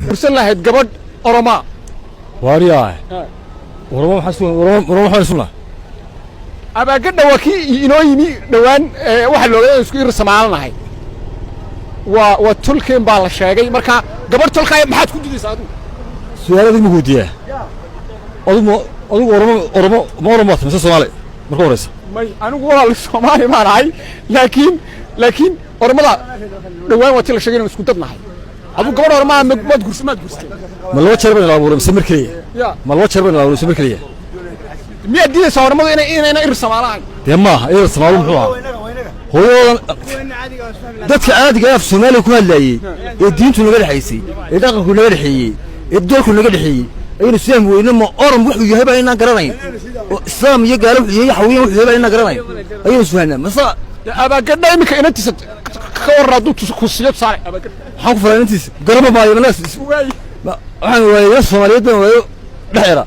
Guursan lahayd gabadh Oromaa? Waaryaa, Oromo maxaa sugan? Oromo, Oromo maxaa sunna? Abaagadha waa kii inoo yimi dhowaan. Waxaa looga isku ir samaalanahay, waa tolkeen baa la sheegay. Marka gabadh tolkaaya maxaad ku didaysaa adigu? Su'aalada ma weydiiyaa? Adigu ma, adigu Oromo, Oromo ma, Oromo baad mise Soomaali marka horeysa? May, anigu walaal Soomaali baan ahay, laakiin Oromada dhowaan waa ti la sheegay inaan isku dad nahay. Adigu gabadh Oromaa maad guursa, maad guursatay? Ma laba jeer baan ila abuuray mise mar keliya? Ya? Ma laba jeer baan ila abuuray mise mar keliya? Miyaad diidaysaa Oromadu inayna ir samaalahayn? Dee maaha ir Soomaali. Muxuu ahaa hooyadoodan dadka caadiga af Soomaaliya ku hadlaayey ee diintu naga dhexaysay, ee dhaqanku naga dhexeeyey, ee doolku naga dhexeeyey, ayaynu isfahmi weyne. Ma Orom wuxuu yahay baa inaan garanayn, oo Islaam iyo gaalo wuxuu yahay, xawiyaan wuxuu yahay baa inaan garanayn, ayaynu isfahnaa mase? Abaagadha iminka inantiisa ka warran, hadduu ku siiyo tusaale Abaagadha? Maxaan ku falaa inantiisa? Garama maayo Waay. Waxaan waayay inan Soomaaliyeed baan waayo dhex era.